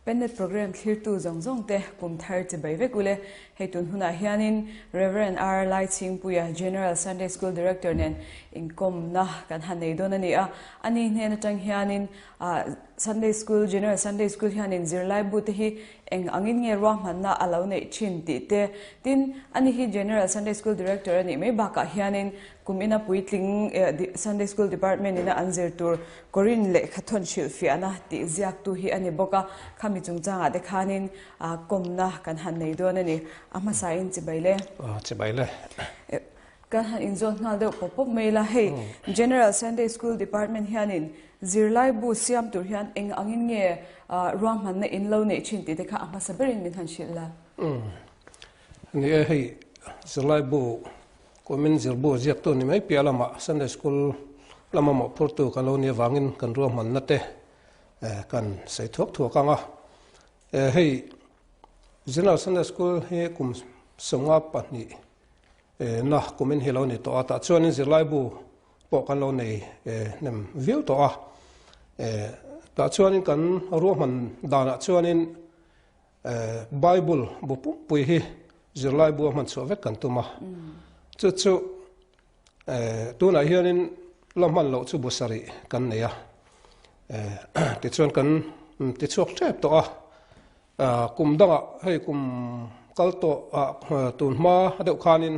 Pennet Programme thlirtu zawng zawng te kum thar chibai vek ule. Hei tun hunah hianin Rev. R. Laichhingpuia, General Sunday School Director nen inkawmna kan han nei dawn a ni a. Ani hnen atang hianin Sunday School, General Sunday School hianin zirlaibu te hi eng angin nge ruahmanna a lo neih thin tih te. Tin, ani hi General Sunday School Director a nih mai bakah hianin Kum ina puitling Sunday School Department ina an zir tur Korin lehkha thawn hrilhfiahna tih ziaktu hi a ni bawk a, khami chungchangah te khanin kawmna kan han nei dawn a ni. A hmasain chibai le. Chibai le. Kan han inzawn nghal deuh pawp pawp mai la, hei General Sunday School Department hianin zirlaibu siam tur hian eng angin nge ruahmanna in lo neih thin tih te kha a hmasa berin min han hrilh la. Ni e, hei zirlaibu Kumin zirbu ziaktu ni mai piah lamah Sunday School lama mawhphurtu kan lo nih avangin kan ruahmanna te kan sawi thuak thuak ang a. Hei General Sunday School hi kum 52 na kumin hi lo ni tawh a, tah chuanin zirlaibu pawh kan lo nei hnem viau tawh a. Tah chuanin kan ruahman danah chuanin Bible bu pumpui hi zirlai bu a hman chhuah vek kan tum a. Chu chu tunah hianin la hman loh chu bu sarih kan nei a. Tichuan kan tichhuak tep tawh a. Kum dangah hei kum kal tawh ah tun hma deuh khanin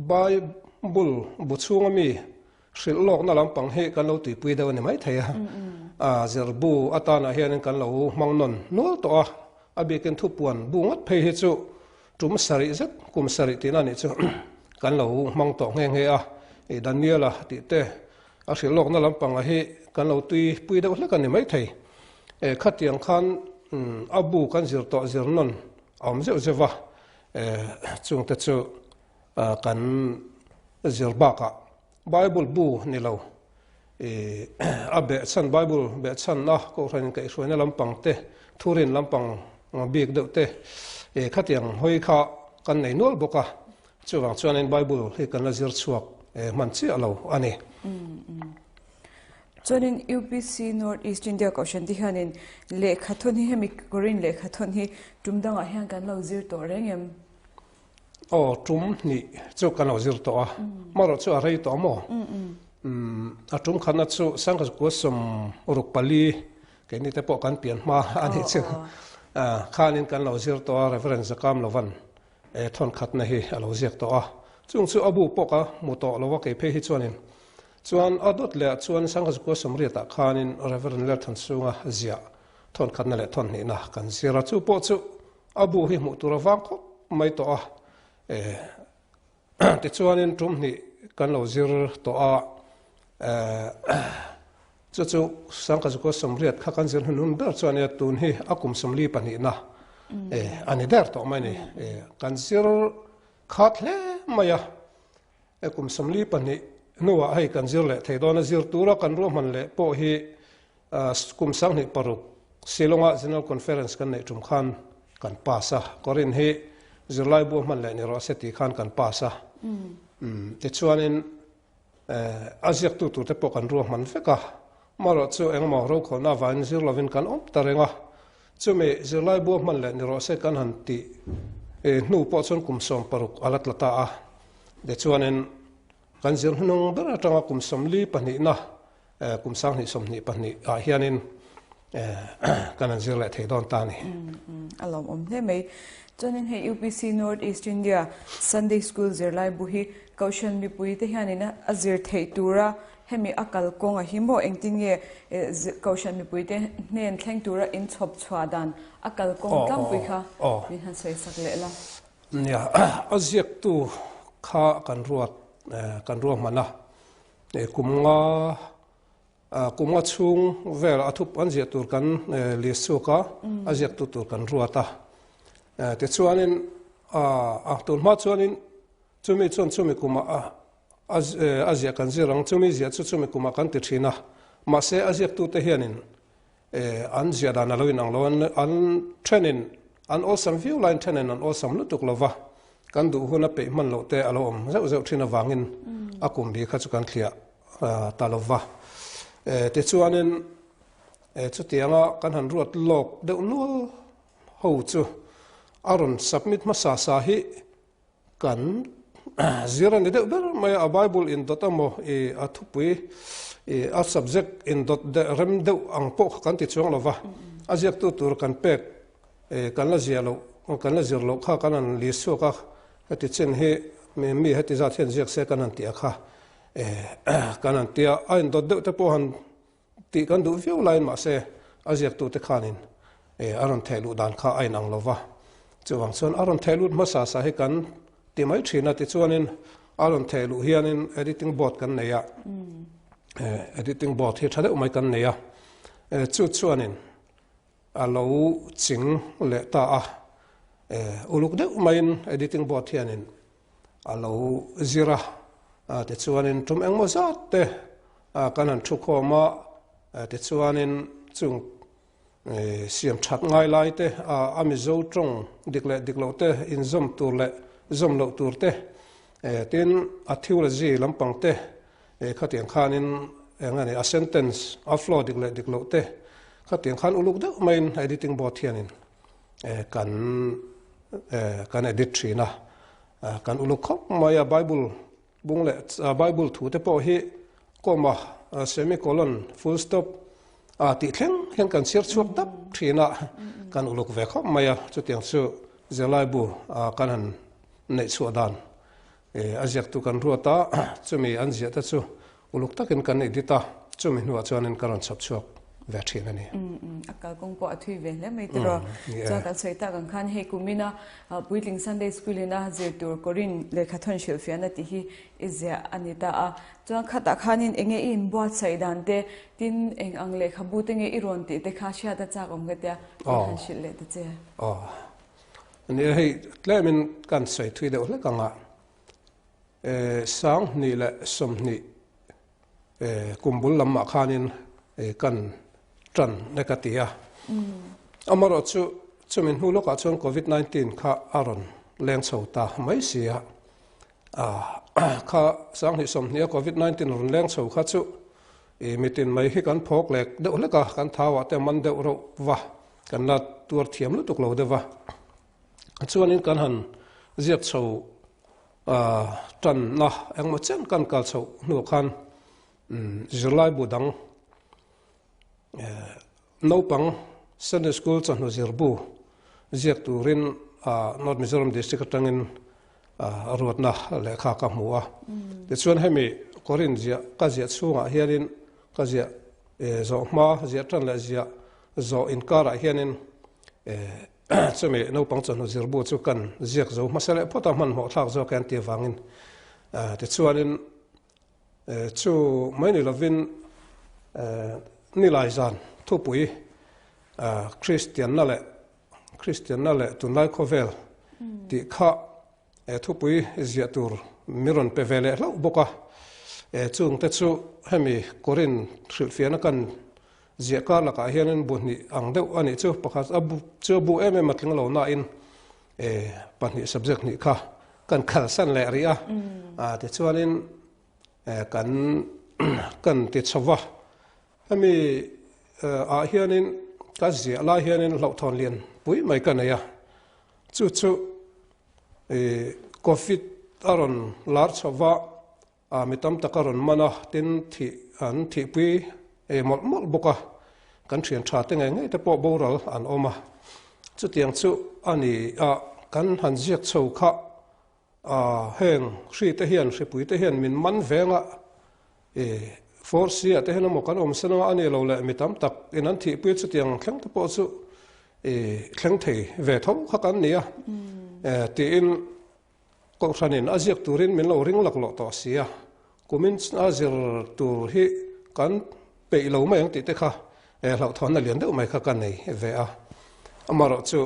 Bible bu chhunga mi hrilh lawkna lampang hi kan lo tuipui deuh a ni maithei a. Zirbu atanah hianin kan lo hmang nawn nual tawh a, a bikin thupuan bu ngawt phei hi chu tum sarih zet, kum sarih tihna nih chu kan lo hmang tawh nghe nghe a. Daniela tih te a hrilh lawkna lampanga hi kan lo tuipui deuh hlek a ni maithei. Khatiang khan a bu kan zir tawh zir nawn a awm zeuh zeuh va. Chungte chu kan zir bakah Bible bu ni lo a behchhan Bible behchhanna Kohhran inkaihhruaina lampang te, thurin lampang bik deuh te khatiang hawi kha kan nei nual bawk a, chuvang chuanin Bible hi kan la zir chhuak hman chiah lo a ni. Chuanin UPC North East India Kohhran te hianin lehkha thawn hi hemi Korean lehkha thawn hi tum dangah hian kan lo zir tawh reng em? Aw, tum hnih chu kan lo zir tawh a, marawh chu a rei tawh maw? A tum khatna chu Sangha Kua 64 keini te pawh kan pian hma a nih chu khanin kan lo zir tawh a, Reverend Zakam Lovan thawn khatna hi a lo ziak tawh a, chung chu a bu pawh ka hmu tawh lo a kei phei hi chuanin Chuan a dawt leh ah chuan Sangha Zakua 80 ah khanin Rev. Lerthanchhunga ziah thawn khatna leh thawn hnihna kan zir a, chu pawh chu a bu hi hmuh tur a vang khawp mai tawh a. Tichuanin tum hnih kan lo zir tawh a, chu chu Sangha Zakua 80 kha kan zir hnunhun ber chuan nia tun hi a kum 42 na a ni der tawh mai a ni. Kan zir khat hle mai a. E kum 42 hnuah hei kan zir leh thei dawn a, zir tura kan ruahman leh pawh hi kum 26 Shillong-ah General Conference kan neih tum khan kan pass a, Korin hi zirlai bu a hman leh ni rawh se tih khan kan pass a. Tichuanin a ziaktu turte pawh kan ruahman vek a, amaherawh chu engemaw rokhawlna avangin zir lovin kan awm ta reng a, Chumi zirlai bua hman leh ni rawh se kan han tih hnu pawh chuan kum 60 a la tla ta a. Tichuanin kan zir hnung ber atanga kum 42na kum 2022 ah hianin kan han zir leh thei dawn ta a ni. A lawmawm hle mai. Chuanin hei UPC North East India Sunday School zirlai bu hi Kohhran mipuite hianin a zir theih tura Hemi a kal kawng a hi maw engtin nge Kohhran mipuite hnen thleng tura in chhawp chhuah dan a kal kawng tlangpui kha min han sawi sak leh la. Nia, a ziaktu kha kan ruat kan ruahman a, kum nga kum nga chhung vel a thup an ziah tur kan list chhuak a, a ziaktu tur kan ruat a. Tichuanin a tun hma chuanin chumi chuan chumi kumah a A ziah kan zir ang, chumi ziah chu chumi kumah kan ti thin a, mahse a ziaktute hianin an ziah dan a lo inang lo, an thenin an awlsam viau laiin thenin an awlsam lutuk lo va, kan duh hun a peih hman loh te a lo awm zeuh zeuh thin avangin a kum bi kha chu kan thliah ta lo va. Tichuanin. Chutianga kan han ruat lawk deuh nual ho chu a rawn submit hmasa sa hi kan zir a ni deuh ber mai a. A Bible indawt emaw i a thupui i a subject indawt rem deuh ang pawh kha kan ti chuang lo va. A ziaktu tur kan pek kan la ziah loh kan la zir loh kha kan han list chhuak a, heti chin hi mi heti zat hian ziak se kan han tih a kha kan han tia. A indawt deuh te pawh han Tih kan duh viau laiin mahse a ziaktute khanin a rawn theh luh dan kha a inang lo va. Chuvang chuan a rawn theh lut hmasa sa hi kan ti mai thin a, tichuanin a rawn theh luh hianin editing board kan nei a, editing board hi tha deuh mai kan nei a, chu chuanin a lo ching leh ta a, uluk deuh maiin editing board hianin a lo zir a, tichuanin tum engmaw zat te kan han thu khawm a, tichuanin chung siam that ngai lai te a Mizo tawng dik leh dik loh te inzawm tur leh zawm loh tur te tin a theology lampang te khatiang khanin eng a ni a sentence a flow dik leh dik loh te khatiang khan uluk deuh maiin editing board hianin kan kan edit thin a, kan uluk khawp mai a, Bible bung leh Bible thu te pawh hi comma, semicolon, full stop a tih thleng hian kan chhiar chhuak dap thin a, kan uluk ve khawp mai a, chutiang chu zirlaibu kan han neih chhuah dan a ziaktu kan ruat a, chumi an ziah te chu Uluk takin kan edit a, chumi hnuah chuanin ka rawn chhawp chhuak ve thin a ni. A kalkawng pawh a thui ve hle mai tiraw. Chuan kan sawi tak ang khan hei kumina Puitling Sunday School ina zir tur Korin lehkha thawn hrilhfiahna tih hi i ziah a ni ta a. Chuan khatah khanin enge i inbuatsaih dan te, tin eng ang lehkhabu te nge i rawn tih te kha hriat a chak awm ka tia, min han hrilh leh ta che. Aw. Nia hei tlemin kan sawi thui deuh hlek ang a. 2020 kum bul lamah khanin kan tan nek a ti a. Amaherawh chu chumi hnu lawkah chuan Covid 19 kha a rawn leng chho ta mai si a. Kha 2020 a Covid 19 rawn leng chho kha chu mitin mai hi kan phawk lek deuh hlek a, kan thauah te man deuh reuh va, kan la tuar thiam lutuk lo deuh va. Chuanin kan han ziak chho tanna engmaw chen kan kal chhoh hnuah khan zirlaibu dang naupang Sunday School chawhnu zirbu ziak turin North Mizoram District atangin ruatna lehkha ka hmu a. Tichuan hemi Korin ziah ka ziah chhungah hianin ka ziah zawh hma ziah tan leh ziah zawh inkarah hianin Chumi naupang chawhnu zirbu chu kan ziak zo hmasa leh phawt a, hmanhmawh thlak zawk e an tih avangin tichuanin chu mai ni lovin nilai zan thupui Kristianna leh Kristianna leh tunlai khawvel tih kha thupui ziah tur mi rawn pe ve leh hlauh bawk a, chungte chu hemi Korin hrilhfiahna kan Ziah kar lakah hianin bu hnih ang deuh a nih chu, pakhat a bu chu a bu em em a tling lo nain pahnih subject hnih kha kan khalsan leh rih a, tichuanin kan kan ti chho va. Hemi ah hianin ka ziah lai hianin hlauhthawn lian pui mai ka nei a, chu chu Covid a rawn lar chho va, A mi tam tak a rawn man a, tin thih an thihpui ei mawlh mawlh bawk a, kan thian tha te ngei ngei te pawh boral an awm a. Chutiang chu a ni a, kan han ziak chho kha a heng hri te hian hripui te hian min man veng a, i force ah te hian emaw kan awm sen anga a ni lo leh mi tam tak in an thihpui chutiang thleng te pawh chu i thleng thei ve tho kha kan ni a, tiin Kohhranin a ziak turin min lo ring laklawh tawh si a, kumin a zir tur hi kan peih lo mai ang tih te kha hlauhthawnna lian deuh mai kha ka nei ve a. Amaherawh chu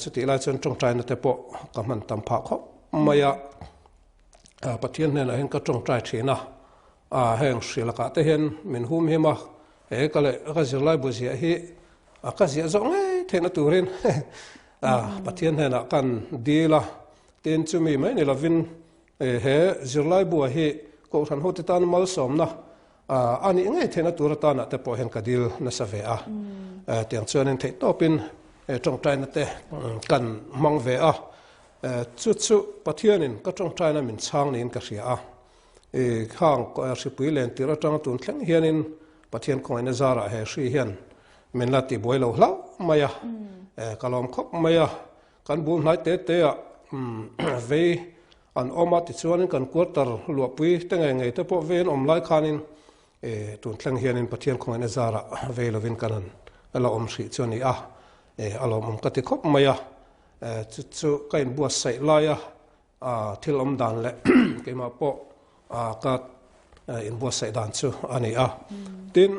chutih lai chuan tawngtaina te pawh ka hman tam phah khawp mai a, Pathian hnenah hian ka tawngtai thin a, heng hri lakah te hian min hum him a, he ka leh ka zirlai bu ziah hi ka ziah zawh ngei theihna turin Pathian hnenah kan dil a, tin chumi mai ni lovin he zirlai bua hi Kohhran hote tan malsawmna A nih ngei theihna tur atana te pawh hian ka dil nasa ve a. Tiang chuanin theihtawpin tawngtaina te kan hmang ve a. Chu chu Pathianin ka tawngtaina min chhang niin ka hria a. Khang hripui len tir atanga tun thleng hianin Pathian khawngaihna zarah he hri hian min la tibuai lo hlauh mai a. Ka lawm khawp mai a. Kan bul hnai te te ah vei an awm a, tichuanin kan quarter luahpui te ngei ngei te pawh vei an awm lai khanin tun thleng hianin Pathian khawngaihna zarah vei lovin kan han la awm hrih chu a ni a, a lawmawm ka ti khawp mai a. Chu chu ka inbuatsaih laia thil awm dan leh keimah pawh ka inbuatsaih dan chu a ni a. Tin,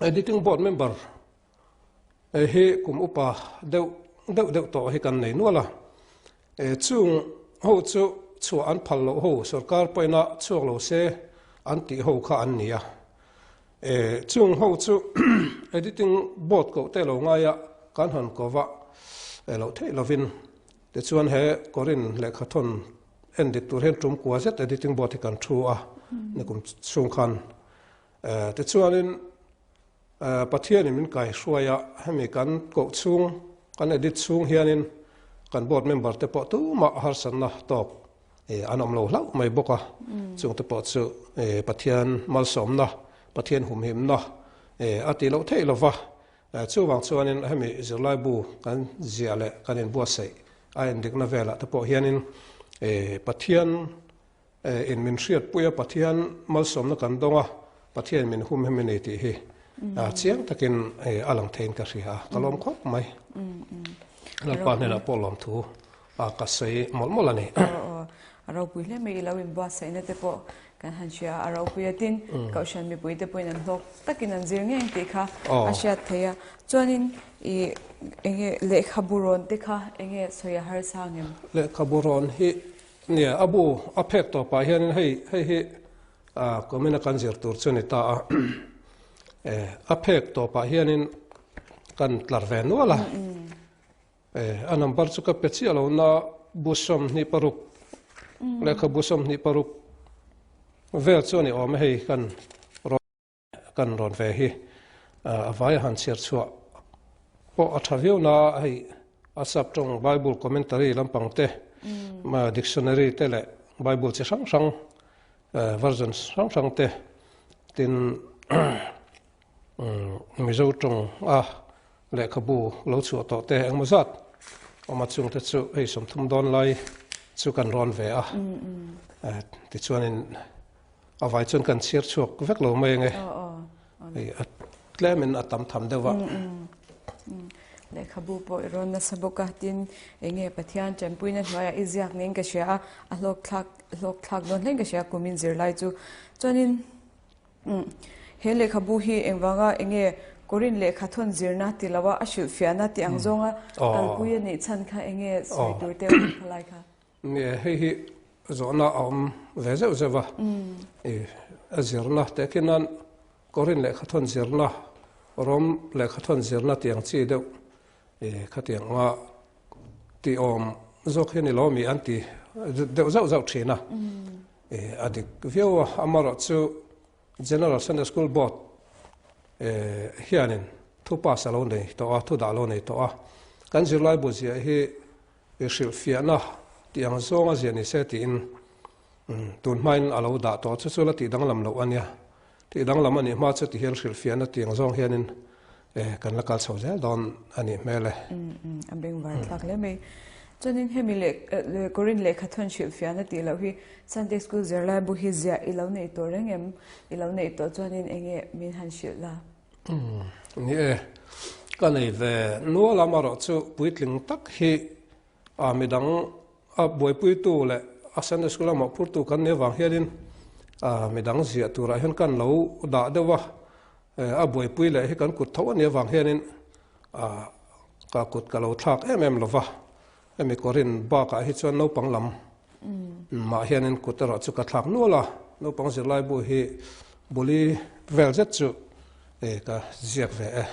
Editing board member hi kum upa deuh deuh deuh tawh hi kan nei nual a. Chung ho chu chhuah an phal loh ho sorkar pawina chhuak lo se an tih ho kha an ni a. Chung ho chu editing board koh te lo ngai a kan han ko va loh theih lovin tichuan he Korin lehkhathawn en dik tur hian tum kua zet editing board hi kan thu a nikum chhung khan Tichuanin Pathianin min kaihruai a, hemi kan koh chhung, kan edit chhung hianin kan board member te pawh tumah harsatna tawk an awm lo hlauh mai bawk a. Chungte pawh chu Pathian malsawmna, Pathian humhimna a tih loh theih lova. Chuvang chuanin hemi zirlaibu kan ziah leh kan inbuatsaih a endikna velah te pawh hianin Pathian In min hriatpui a, Pathian malsawmna kan dawng a, Pathian min hum hem a ni tih hi chiang takin a lang theiin ka hria a, ka lawm khawp mai. Lalpa hnenah pawh lawmthu ka sawi mawlh mawlh a ni. A ropui hle mai, i lo inbuatsaihna te pawh kan han hria a, a ropui a tin Kohhran mipui te pawhin an hlawk takin an zir ngei tih kha a hriat theih a. Chuanin i enge lehkhabu rawn te kha enge sawi a harsa ang em? Lehkhabu rawn hi Nia, a bu a phek tawpah hianin hei hei hi kumin a kan zir tur chu a ni ta a. A phek tawpah hianin kan tlar ve nual a. A number chu ka pe chiah lo na bu 26 lehkhabu 26 vel chu a ni awm e hei kan rawn Kan rawn ve hi a vai a han chhiar chhuah pawh a tha viau na a, hei a sap tawng Bible commentary lampang te, dictionary te leh Bible chi hrang hrang version hrang hrang te tin Mizo tawng a lehkhabu lo chhuah tawh te engmaw zat awm a chungte chu hei 30 dawn lai chu kan rawn ve a tichuanin A vai chuan kan chhiar chhuak vek lo mai ange. Hei a tlemin a tam tham deuh a. Lehkhabu pawh i rawn nasa bawk a, tin enge Pathian tanpuina hnuaiah i ziak niin ka hria a, a hlawkthlak hlawkthlak dawn hlein ka hria kumin zirlai chu. Chuanin he lehkhabu hi engvanga enge Korin lehkhathawn zirna ti loa a hrilhfiahna tih ang zawnga kalpui a nih chhan kha enge sawi tur te awm khalai kha? Nge hei hi zawhna a awm ve zeuh zeuh a, i a zirna tehkhin nan Korin lehkhathawn zirna, Rom lehkhathawn zirna tih ang chi deuh i khatiang anga tih awm zawk hi ni lo mi an ti deuh zauh zauh thin a, i a dik viau a, amaherawh chu General Sunday School Board hianin thu pass a lo nei tawh a, thu dah a lo nei tawh a, kan zirlaibu ziah hi I hrilhfiahna tih ang zawnga ziah ni se tiin tun hmain a lo dah tawh chu chu la tih danglam loh a nia. Tih danglam a nih hma chu tihian hrilhfiahna tih ang zawng hianin kan la kal chho zel dawn a nih hmel e. A bengvar thlak hle mai. Chuanin hemi leh Korin lehkhathawn hrilhfiahna tih loh hi Sunday School zirlaibu hi ziah i lo neih tawh reng em? I lo neih tawh chuanin enge min han hrilh la? Ni e, ka nei ve nual a, amaherawh chu puitling tak hi a midang a buaipuitu leh a Sunday School a mawhphurtu kan nih avang hianin midang ziah turah hian kan lo dah deuh a, a buaipui leh hi kan kut tho a nih avang hianin ka kut ka lo thlak em em lo va. Hemi Korin bakah hi chuan naupang lam mah hianin kut erawh chu ka thlak nual a, naupang zirlaibu hi buli vel zet chu ka ziak ve e.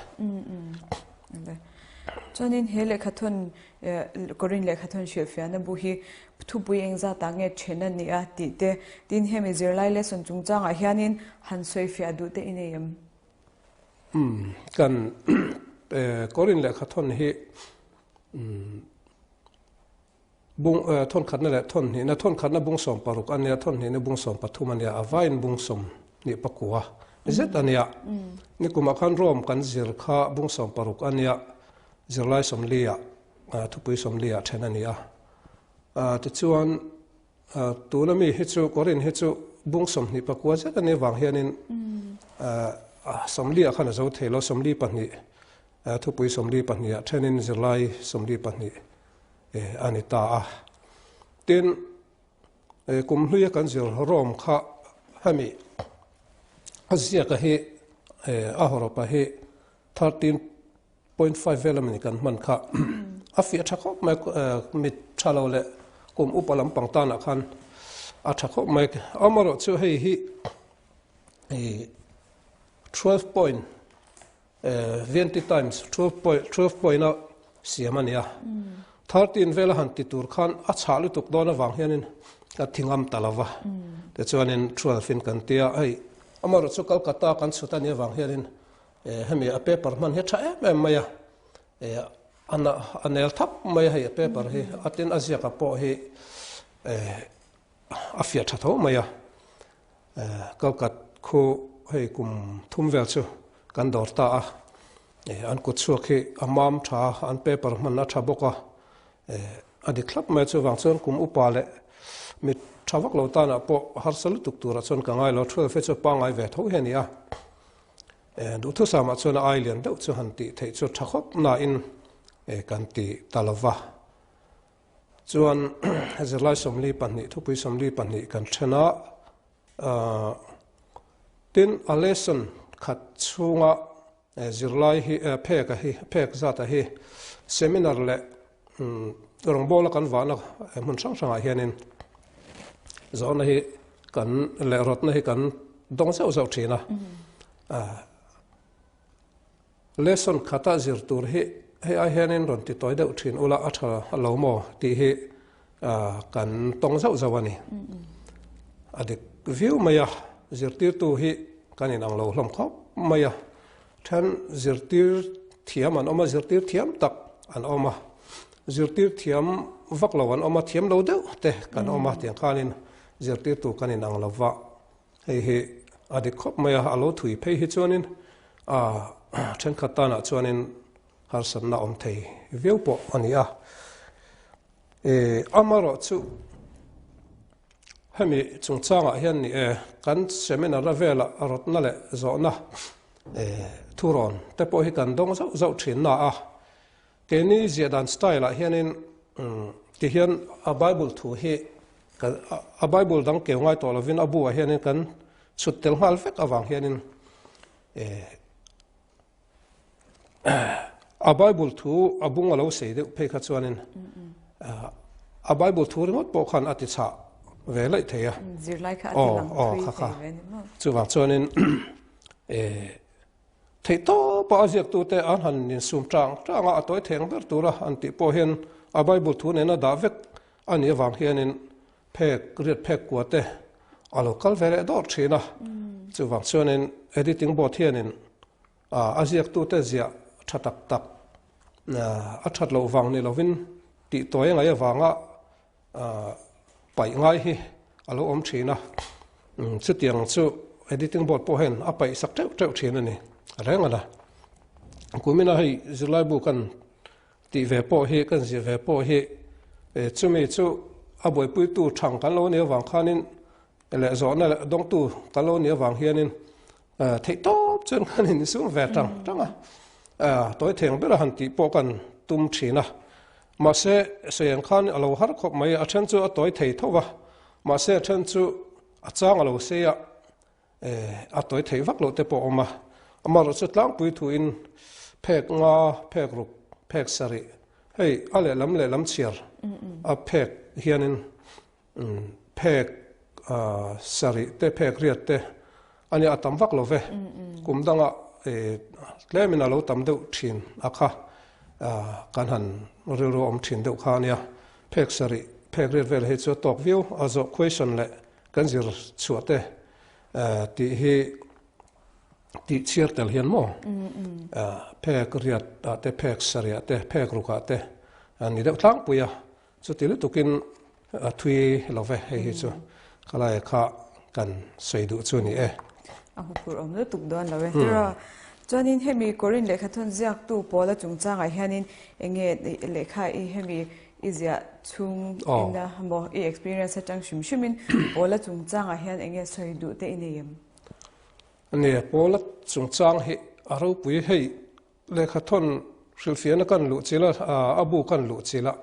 Chuanin he lehkhathawn, Korin lehkhathawn hrilhfiahna bu hi thupui engzatah nge then a ni a tih te, tin hemi zirlai lesson chungchangah hianin han sawifiah duh te i nei em? Umm, kan Korin lehkhathawn hi Bung, thawnkhatna leh thawnhnihna, thawnkhatna bung 16 a nia, thawnhnihna bung 13 a nia, a vaiin bung 29 zet a nia. Nikumah khan Rome kan zir kha bung 16 a nia, zirlai 40 ah, thupui 40 ah then a ni a. Tichuan, tuna mi hi chu, Korin hi chu bung 29 zet a nih vang hianin 40 ah khan a zo thei lo, 42, thupui 42 ah thenin zirlai 42 a ni ta a. Tin, kum hluia kan zir Rome kha hemi a ziaka hi a hawrawpa hi 13.5 vel amani kan hman kha a fiah tha khawp mai mit tha lo leh kum upa lampang tanah khan a tha khawp mai. Amaherawhchu hei hi 12 point VNT Times 12 point a siam a nia. 13 vela han ti tur khan a chhah lutuk dawn avang hianin ka thi ngam ta lova. Tichuanin 12 in kan tia hei amaherawh chu Kolkata kan chhut a nih avang hianin hemi a paper hman hi a tha em em mai a. A nel thap mai a hei a paper hi a tin a ziaka pawh hi a fiah tha tho mai a. Kalkat khu hei kum thum vel chu kan dawr ta a, an kut chhuak hi a mam tha a, an paper hman a tha bawk a, a dik thlap mai a, chuvang chuan kum upa leh mi tha vak lo tanah pawh harsa lutuk turah chuan ka ngai lo, 12 hi chu pangngai ve tho hi a ni a, duhthusam ah chuan a ai lian deuh chu han tih theih chu tha khawp nain kan ti ta lo va. Chuan zirlai 42, thupui 42 kan then a, tin a lesson khat chhunga zirlai hi phek a hi phek zat a hi seminar leh rawngbawla kan vahna hmun hrang hrangah hianin zawhna hi kan leh rawtna hi kan dawng zeuh zeuh thin a. Lesson khata zir tur hi hei ai hianin rawn ti tawi deuh thin ula a tha lo maw tih hi kan tawng zauh zauh a ni. A dik viau mai a, zirtirtu hi kan inang lo hlawm khawp mai a, then zirtir thiam an awm a, zirtir thiam tak an awm a, zirtir thiam vak lo an awm a, thiam lo deuh te kan awm a, tiang khanin zirtirtu kan inang lo va. Hei hi a dik khawp mai a, a lo thui phei hi chuanin a thenkhat tanah chuanin harsatna awm thei viau pawh a ni a. Amaherawh chu hemi chungchangah hian ni e, kan seminar a velah rawtna leh zawhna thurawn te pawh hi kan dawng zauh zauh thin na a. Keini ziah dan style ah hianin ti hian a Bible thu hi a Bible dang keu ngai tawh lovin a bu ah hianin kan chhut tel nghal vek avang hianin a Bible thu a bung a lo sei deuh phei kha chuanin a Bible thu ringawt pawh khan a ti chhah ve laih thei a. Zirlai kha a ti lang thui thei ve ni maw? Chuvang chuanin Theih tawpa a ziaktute an han insum tang tang a, a tawi theng ber tura an tih pawh hian a Bible thu nena dah vek a nih avang hianin phek, riat phek kua te a lo kal ve leh dawr thin a. Chuvang chuanin editing board hianin a ziaktute ziah tha tak tak a that loh vang ni lovin tih tawi a ngaih avanga Paih ngai hi a lo awm thin a, chutiang chu editing board pawh hian a paih sak teuh teuh thin a ni reng a la. Kumina hei zirlaibu kan tih ve pawh hi, kan zir ve pawh hi chumi chu a buaipuitu thang kan lo nih avang khanin leh zawhna leh dawngtu kan lo nih avang hianin Theih tawp chuan khan in sum ve tang tang a, tawi theng ber a han tih pawh kan tum thin a, mahse sawiang khan a lo har khawp mai, a then chu a tawi thei tho va, mahse a then chu a chang a lo sei a, a tawi thei vak loh te pawh a awm a, amaherawh chu tlangpui thuin phek nga, phek ruk, phek sarih, hei a lehlam lehlam chhiar a phek hianin Phek sarih te, phek riat te a nia a tam vak lo ve. Kum dangah tlemin a lo tam deuh thin a kha. kan han rilru awm thin deuh kha a nia. Phek sarih, phek riat vel hi chu a tawk viau a, zawh question leh kan zir chhuah te tih hi tih chhiar tel hian maw phek riat ah te, phek sarih ah te, phek ruk ah te a ni deuh tlangpui a. Chuti lutukin a thui lo ve, hei hi chu khalai kha kan sawi duh chu ni e. A huphurh awm lutuk dawn lo e. Tura, chuanin hemi Korin lehkhathawn ziaktu pawla chungchangah hianin enge lehkha i hemi i ziah chhung ina maw i experience atang hrim hrimin pawla chungchangah hian enge sawi duh te i nei em? Ni, pawla chungchang hi a ropui hei Lehkhathawn hrilhfiahna kan luh chilh a, a bu kan luh chilh a,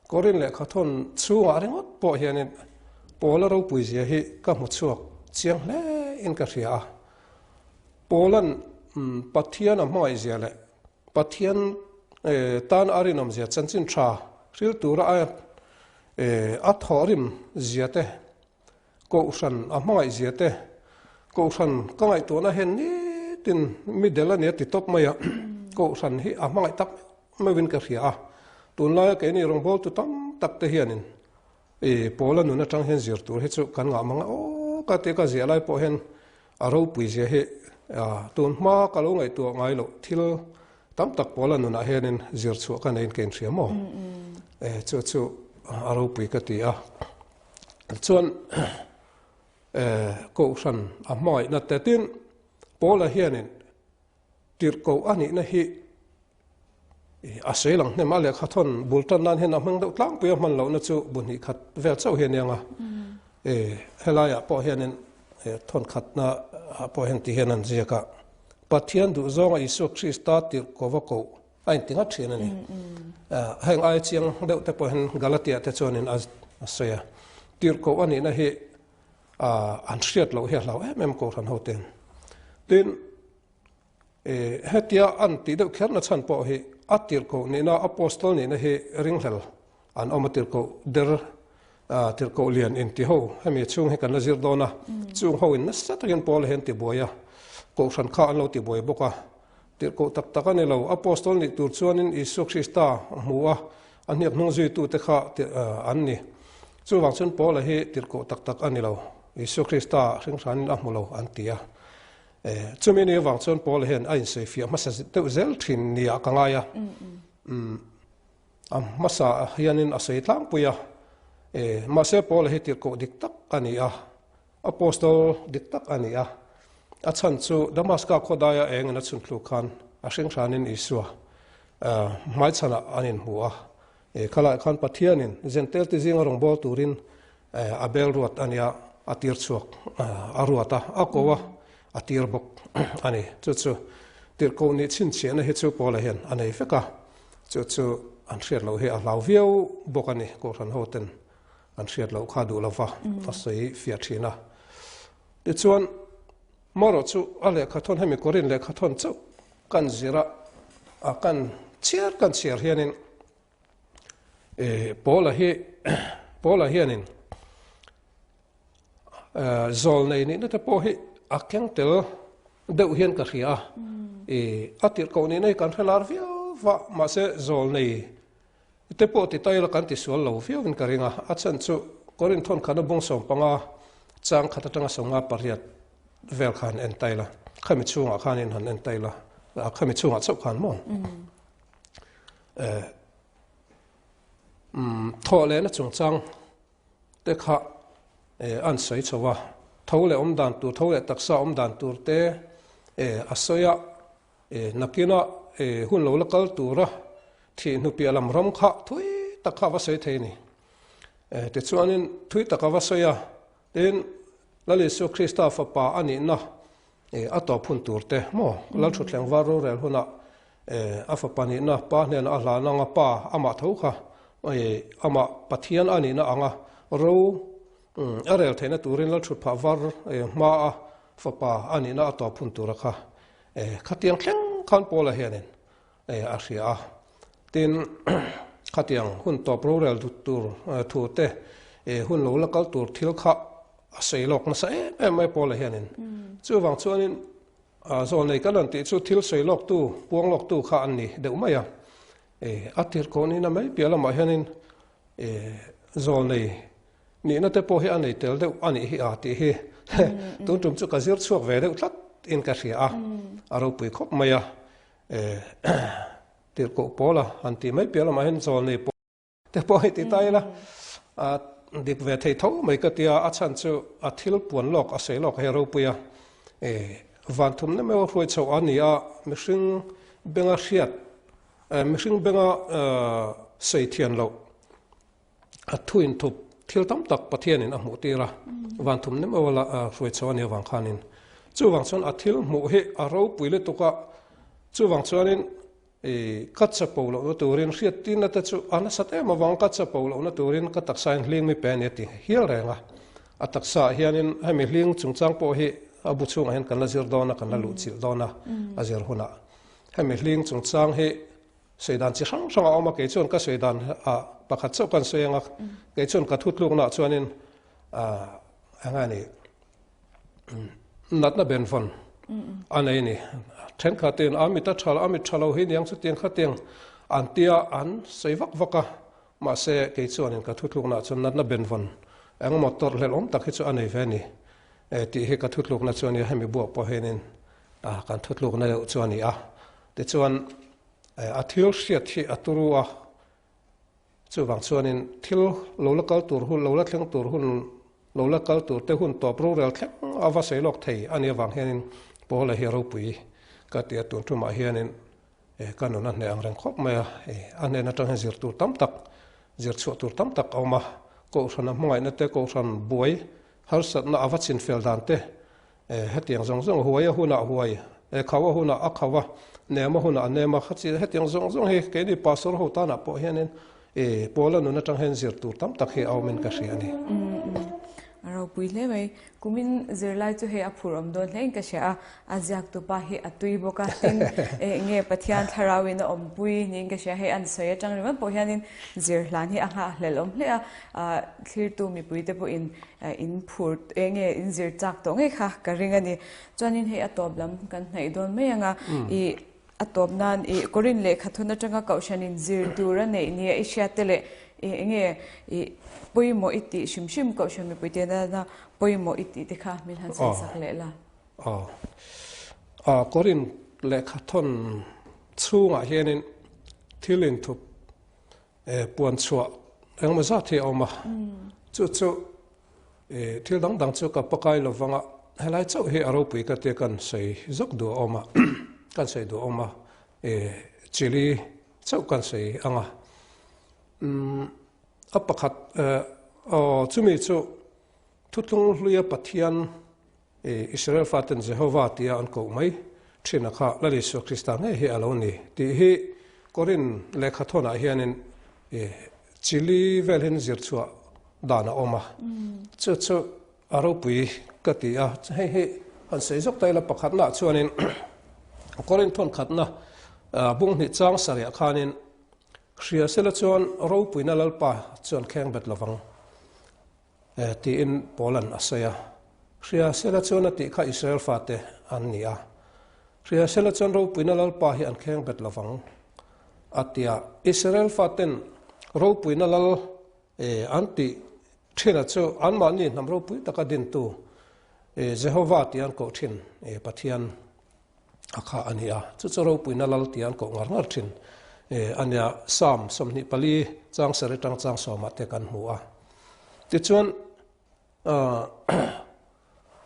Korin lehkhathawn chhungah ringawt pawh hianin Paula ropui zia hi ka hmu chhuak chiang hle in ka hria a. Paula'n Pathian a hmangaih zia leh Pathian tan a rinawm zia chanchin tha hril tura a thawhrim zia te Kohhran a hmangaih zia te, Kohhran ka ngaihtuahna hian nitin mi del a nia ti tawp mai a, Kohhran hi a hmangaih tak meuh meuhin ka hria a, tunlaia keini rawngbawltu tam tak te hianin i Paula nun atang hian zir tur hi chu kan ngah mang a, aw ka tia ka ziah lai pawh hian a ropui zia hi tun hma ka lo ngaihtuah ngai loh thil tam tak Paula nunah hianin zir chhuah ka neiin ka inhria maw? Chu chu a ropui ka ti a. Chuan Kohhran a hmangaihna te tin Paula hianin tirhkoh a nihna hi a sawi lang hnem a, lehkha thawn bul tan nan hian a hmang deuh tlangpui a hman lohna chu bu hnih khat vel chauh hi a nia nga. Helaiah pawh hianin thawn khatna ah pawh hian ti hian an ziak a, Pathian duhzawnga Isua Krista tirhkoh a koh A inti ngat thin a ni. Heng aia chiang deuh te pawh hian Galatia te chuanin a sawi a. Tirhkoh a nihna hi an hriat loh hi a hlau em em Kohhran ho ten. Tin, hetia an tih deuh kherna chhan pawh hi a tirhkoh nihna, Apostol nihna hi ringhlel an awm a, tirhkoh der, tirhkoh lian inti ho hemi chhung hi kan la zir dawn a. Chung ho in nasa takin Paula hi an tibuai a, Kohhran kha an lo tibuai bawk a. Tirhkoh tak tak a ni lo. Apostol nih tur chuanin Isua Krista a hmu a, a hniak hnung zuitute kha an ni. Chuvang chuan Paula hi tirhkoh tak tak a ni lo. Isua Krista hringhranin a hmu lo an ti a. Chumi ni avang chuan Paula hian a insawifiah hmasa deuh zel thin niah ka ngai a. A hmasa hianin a sawi tlangpui a. Mahse Paula hi tirhkoh dik tak a ni a. Apostol dik tak a ni a, a chhan chu Damaska khawdaia engin a chhun thluk khan a hringhranin Isua hmaichhanah an inhmu a. Khalaiah khan Pathianin Jentail te zinga rawngbâwl turin a bel ruat a nia, a tir chhuak a ruat a, a ko a, a tir bawk a ni. Chu chu tirhkoh nih chhinchhiahna hi chu Paula hian a nei vek a, chu chu an hriat loh hi a hlau viau bawk a ni, Kohhran hoten An hriat loh kha duh lova a sawi fiah thin a. Tichuan, marawh chu a lehkhathawn hemi Korin lehkhathawn chauh kan zir a, a kan chhiar kan chhiar hianin Paula hi Paula hianin zawlnei nihna te pawh hi a keng tel deuh hian ka hria a. A tirhkoh nihna hi kan hre lar viau va, mahse zawlnei Te pawh ti taila kan ti sual lo viau in ka ring a, a chhan chu Korinth thawn khatna bung 15 chang khat atanga 58 vel kha han en taila, khami chhungah khan in han en taila, khami chhungah chauh khan maw? Thawh lehna chungchang te kha an sawi chho a, tho leh awm dan tur, tho leh taksa awm dan tur te a sawi a, Nakinah hun lo la kal tura thih hnu piah lam ram kha thui tak kha a va sawi thei a ni. Tichuanin thui tak a va sawi a, tin Lal Isua Krista fapa a nihna a tawp hun tur te maw Lalthutthleng var rorel hunah a fapa nihna pa hnenah a hlan anga pa amah tho kha amah Pathian a nihna anga ro a rel theihna turin Lalthutphah var hmaa fapa a nihna a tawp hun tura kha Khatiang thleng khan Paula hianin a hria a, tin khatiang hun tawp rorel dut tur thu te, hun lo la kal tur thil kha a sawi lawk nasa em em mai Paula hianin. Chuvang chuanin zawl nei kan rawn tih chu thil sawi lawktu, puang lawktu kha an ni deuh mai a. A tirhkoh nihna mai piah lamah hianin zawlnei nihna te pawh hi a nei tel deuh a nih hi a tih hi tun tum chu ka zir chhuak ve deuh tlat in ka hria a, a ropui khawp mai a. Tirhkoh pawl a han tih mai piah lamah hian zawlnei pawh te pawh hi ti ta ila a dik ve thei tho mai ka tia a chhan chu a thil puan lawk a sawi lawk hi a ropui a e van thum na meuh a hruai chhoh a ni a mihring benga hriat mihring benga sawi thian loh a thu inthup thil tam tak Pathianin a hmuh tir a van thum na meuh a hruai chhoh a nih avang khanin chuvang chuan a thil hmuh hi a ropui lutuk a chuvang chuanin I ka chapo lohna turin hriattirna te chu a nasat em avang ka chapo lohna turin ka taksa in hling mi pe a ni a ti hial reng a. A taksa ah hianin hemi hling chungchang pawh hi a bu chhungah hian kan la zir dawn a, kan la luhchilh dawn a, a zir hunah. Hemi hling chungchang hi sawi dan chi hrang hrang a awm a, kei chuan ka sawi dan ah pakhat chauh kan sawi ang a, kei chuan ka thutlukna ah chuanin eng a ni Natna benvawn a nei a ni. Thenkhatin a mit a tha a mit tha lo hi niang chutiang khatiang an tia an sawi vak vak a, mahse kei chuanin ka thutluknaah chuan natna benvawn engemaw tawrhhlelh awm tak hi chu a nei ve a ni tih hi ka thutlukna chu a ni a, hemi buak pawh hianin kan thutlukna deuh chu a ni a. Tichuan a thil hriat hi a turu a. Chuvang chuanin thil lo la kal tur hun, lo la thleng tur hun, lo la kal tur te hun tawp rorel thleng a va sawi lawk thei a nih avang hianin Paula hi a ropui ka ti a, tun tumah hianin ka nun a hneh ang reng khawp mai a, a hnen atang hian zir tur tam tak, zir chhuah tur tam tak a awm a, Kohhran a hmangaihna te, Kohhran buai harsatna a va chinfel dan te, Hetiang zawng zawng huai a hunah huai, khau a hunah a khau a, nem a hunah a nem a, hetiang zawng zawng hi keini pastor ho tanah pawh hianin Paula nun atang hian zir tur tam tak hi a awmin ka hria a ni. A ropui hle mai. Kumin zirlai chu hei a phur awm dawn hlein ka hria a, a ziaktu pa hi a tui bawk a, tin enge Pathian thlarauin a awmpui niin ka hria, hei an sawi atang ringawt pawh hianin zir hlan hi a nghahhlelh awm hle a, thlirtu mipuite pawhin In phur eng nge in zir chak tawh ngei kha ka ring a ni. Chuanin hei a tawp lam kan hnaih dawn mai ang a, i a tawp nan i Korin lehkha thun atanga kohhran in zir tur a neih nia i hriat te leh i eng nge i pawimawh i tih hrim hrim kohhran mipui te nana pawimawh i tih te kha min han sawi sak leh la. Aw. Aw. Korin lehkha thawn chhungah hianin thil inthup Puan chhuah engemaw zat hi a awm a, chu chu thil dang dang chu ka pakai lo vang a, helai chauh hi a ropui ka tia kan sawi zawk duh a awm a, kan sawi duh a awm a, chili chauh kan sawi ang a. A pakhat aw chumi chu thuthlung hluia Pathian Israel faten Jehova tia an koh mai thin a kha Lal Isua Krista ngei hi a lo ni tih hi Korin lehkha thawnah hianin chili vel hian zir chhuah dan a awm a, chu chu a ropui ka ti a, hei hi han sawi zawk ta ila pakhatnaah chuanin Korin thawn khatna bung hnih chang sarihah khanin hria sela chuan ropuina Lalpa chuan kheng bet lovang. Tiin Paula'n a sawi a. Hria sela chuan a tih kha Israel fate an ni a. Hria sela chuan ropuina Lalpa hi an kheng bet lovang a ti a. Israel faten ropuina Lal an tih thin a chu anmahni hnam ropui taka dintu Jehova tih an koh thin Pathian a kha a ni a, chu chu ropuina lal tia an koh ngar ngar thin a nia. Psalm 24 chang sarih atang chang sawmah te kan hmu a. Tichuan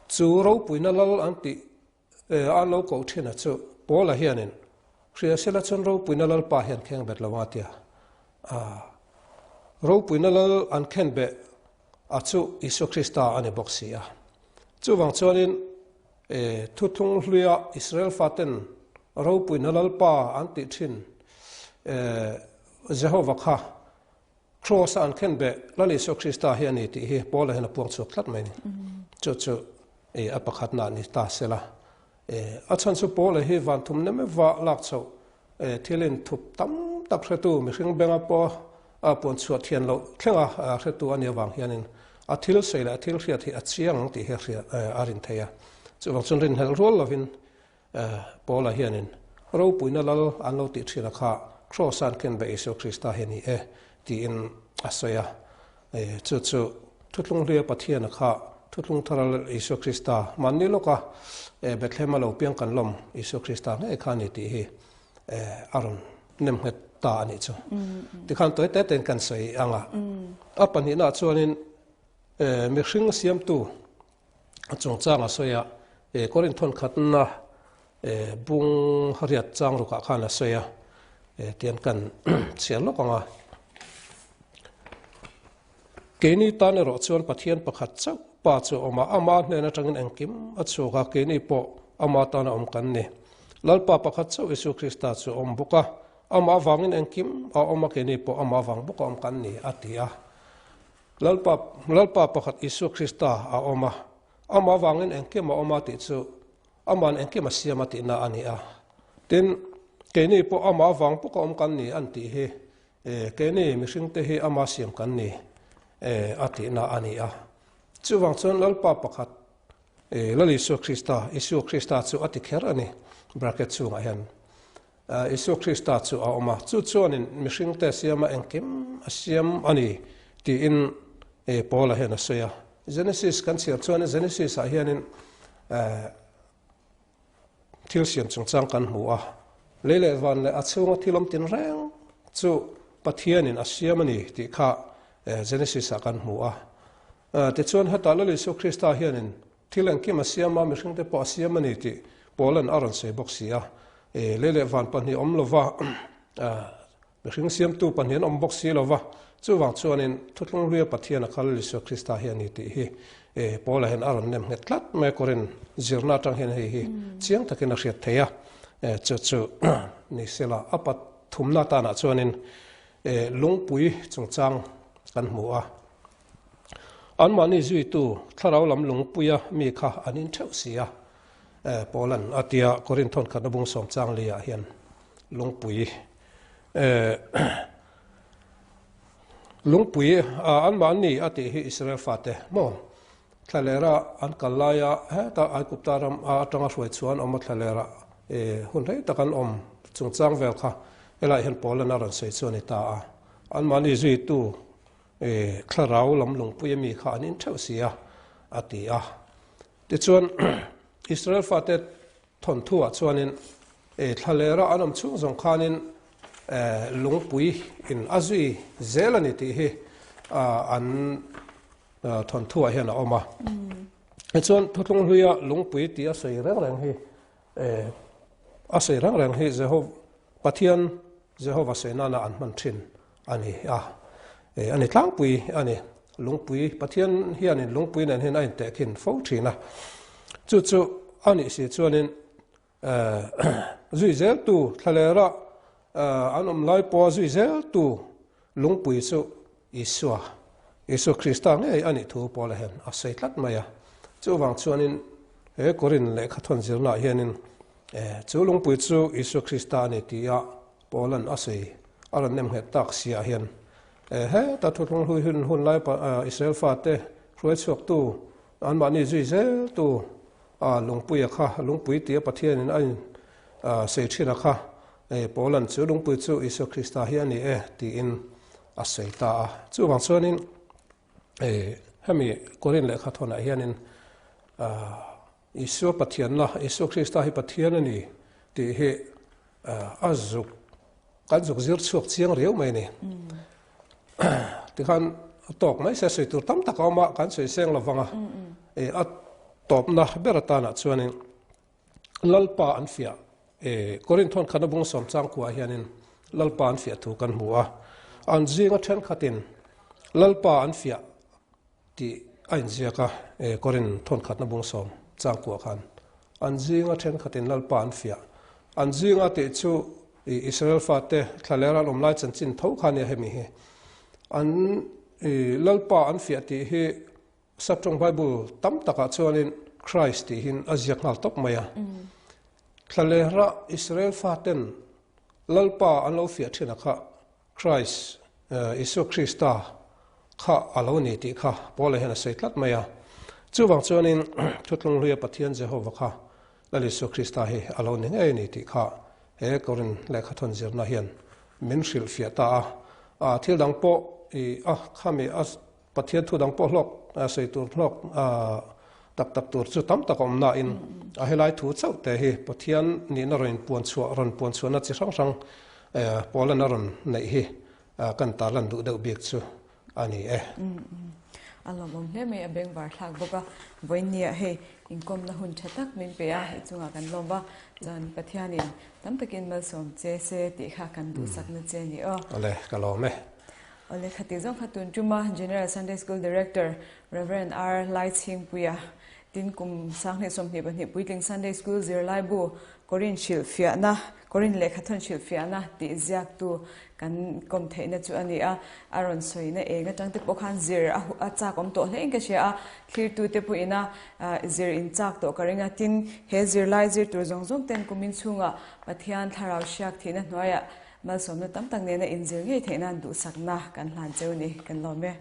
chu ropuina lal an tih an lo koh thin a chu Paula hianin hria sela chuan ropuina lalpa hian kheng bet lo a tia. Ropuina lal an khen beh a chu Isua Krista a ni bawk si a. Chuvang chuanin Thuthlung hluia Israel faten ropuina Lalpa an tih thin Jehova kha Kraws-a an khenbeh Lal Isua Krista hi a ni tih hi Paula hian a puang chhuak tlat mai a ni. Chu chu a pakhatna ni ta se la. A chhan chu Paula hi van thum nem eva lak chhoh Thil inthup tam tak hretu mihring benga pawh a puan chhuah thian loh thlenga hretu a nih avang hianin a thil sawi leh a thil hriat hi a chiang ang tih hi a rin thei a. Chuvang chuan rinhlelh rual lovin Paula hianin ropuina lal an lo tih thin a kha. Kraws-a an khenbeh Isua Krista hi a ni e, tiin a sawi a. Chu chu Thuthlung Hluia Pathiana kha Thuthlung Thara Lal Isua Krista mahni lawka Bethlehem-a lo piang kan lawm Isua Krista ngei kha a ni tih hi a rawn nem nghet ta a nih chu. Tikhan tawi te tein kan sawi ang a. A pahnihnaah chuanin mihring siamtu chungchang a sawi a, Korinth thawnkhatna bung riat chang rukah khan a sawi a, tian kan chhiar lawk ang a. Keini tan erawh chuan Pathian pakhat chauh Pa chu a awm a, ama hnen atangin engkim a chhuak a, keini pawh ama tana awm kan ni. Lalpa pakhat chauh Isua Krista chu a awm bawk a, amah avangin engkim a awm a, keini pawh amah avang bawka awm kan ni, a ti a. Lalpa, Lalpa pakhat Isua Krista a awm a, amah avangin engkim a awm a tih chu ama'n engkim a siam a tihna a ni a. Tin, keini pawh amah avang bawka awm kan ni an tih hi E, keini mihringte hi ama siam kan ni e, a tihna a ni a. Chuvang chuan Lalpa pakhat, e, Lal Isua Krista, Isua Krista chu a ti kher a ni, bracket chhungah hian. E, Isua Krista chu a awm a, chu chuanin mihringte siama engkim a siam a ni tiin e, Paula hian a sawi a. Genesis kan chhiar chuan Genesis-ah hianin e, Thil siam chungchang kan hmu a, lei leh van leh a chhunga thil awm tinreng chu Pathianin a siam a ni tih kha Genesis-ah kan hmu a. Tichuan hetah Lal Isua Krista hianin thil engkim a siam a, mihringte pawh a siam a ni tih Paula'n a rawn sawi bawk si a. Lei leh van pahnih awm lova Mihring siamtu pahnih an awm bawk si lo va, chuvang chuanin Thuthlung Hluia Pathian a kal Isua Krista hi a ni tih hi Paula hian a rawn nem nghet tlat mai a, Korin zirna atang hian hei hi chiang takin a hriat theih a, chu chu ni sela a pathumna atanah chuanin lungpui chungchang kan hmu a, anmahni zuitu thlarau lam lungpuia mi kha an intheuh si a, Paula'n a tia Korin thawnkhatna bung sawm chang liah hian lungpui Lungpui anmahni a tih hi Israel fate maw thlalera an kal laia heta Aigupta ram atanga hruai chhuah an awm a thlalera hun rei tak an awm chungchang vel kha helaiah hian Paula'n a rawn sawi chu a ni ta a. Anmahni zuitu thlarau lam lungpui ami kha an intheuh si a, a ti a. Tichuan Israel fate Thawnthuah chuanin thlalera an awm chhung zawng khanin lungpui in a zui zel a ni tih hi an thawnthuah hian a awm a. Tichuan Thuthlung Hluia lungpui tih a sawi reng reng hi a sawi reng reng hi Pathian Jehova sawi nana an hman thin a ni a, a ni tlangpui a ni. Lungpui, Pathian hianin lungpui nen hian a intehkhin fo thin a. Chu chu a nih si chuanin zui zeltu thlalera an awm lai pawha zui zeltu lungpui chu Isua, Isua Krista ngei a nih thu Paula hian a sawi tlat mai a. Chuvang chuanin he Korin lehkha thawn zirnaah hianin chu lungpui chu Isua Krista a ni tia Paula'n a sawi a rawn nem nghet tak siah hian heta thuthlung hlui hun hun lai Israel fate hruai chhuaktu anmahni zui zeltu lungpuia kha lungpui tia Pathianin a in sawi thin a kha Paula'n chu lungpui chu Isua Krista hi a ni e tiin a sawi ta a. Chuvang chuanin hemi Korin lehkha thawnah hianin Isua Pathianna, Isua Krista hi Pathian a ni tih hi a zuk, kan zuk zir chhuak chiang riau mai a ni. Tikhan a tawk mai se sawi tur tam tak a awm a, kan sawi seng lo vang a, a tawpna ber atanah chuanin Lalpa an fiah, Korinth thawnkhatna bung sawm changkuah hianin Lalpa an fiah thu kan hmu a, an zinga thenkhatin Lalpa an fiah Tih a inziak a, Korin thawnkhatna bung sawm changkuah khan an zinga thenkhatin Lalpa an fiah. An zinga tih chu Israel fate thlaler an awm lai chanchin tho kha nia hemi hi. An Lalpa an fiah tih hi Saptawng Bible tam takah chuanin Christ tihin a ziak nghal tawp mai a. Thlalera Israel faten Lalpa an lo fiah thin a kha Christ, Isua Krista kha a lo ni tih kha Paula hian a sawi tlat mai a. Chuvang chuanin Thuthlung Hluia Pathian Jehova kha Lal Isua Krista hi a lo ni ngei a ni tih kha he Korin lehkha thawn zirna hian. min hrilhfiah ta a. A thil dang pawh i a khami a Pathian thu dang pawh hlawk sawi tur hlawk tak tak tur chu tam tak a awm nain a helai thu chauh te hi Pathian nihna rawn inpuan chhuah rawn puan chhuahna chi hrang hrang Paulan a rawn neih hi kan tarlan duh deuh bik chu a ni e. A lawmawm hle mai, a bengvar thlak bawk a. Vawiinniah hei inkawmna hun tha tak min pe a, i chungah kan lawm va, chuan Pathianin tam takin malsawm che se tih kha kan duhsakna che a ni aw. Awle, ka lawm e. Awle, khati zawng kha tun tuma General Sunday School Director Rev. R. Laichhingpuia tin kum 2022 puitling Sunday School zirlaibu Korin hrilhfiahna, Korin lehkhathawn hrilhfiahna tih ziaktu kan kawm theihna chu a ni a. A rawn sawina eng atang te pawh khan zir a chak awm tawh hlein ka hria a, thlirtute pawhin a zir in chak tawh ka ring a. Tin, he zirlai zir tur zawng zawng ten kumin chhungah Pathian thlarau hriak thihna hnuaiah malsawmna tam tak nena inzir ngei theih nan duhsakna kan hlan cheu ni, kan lawm e.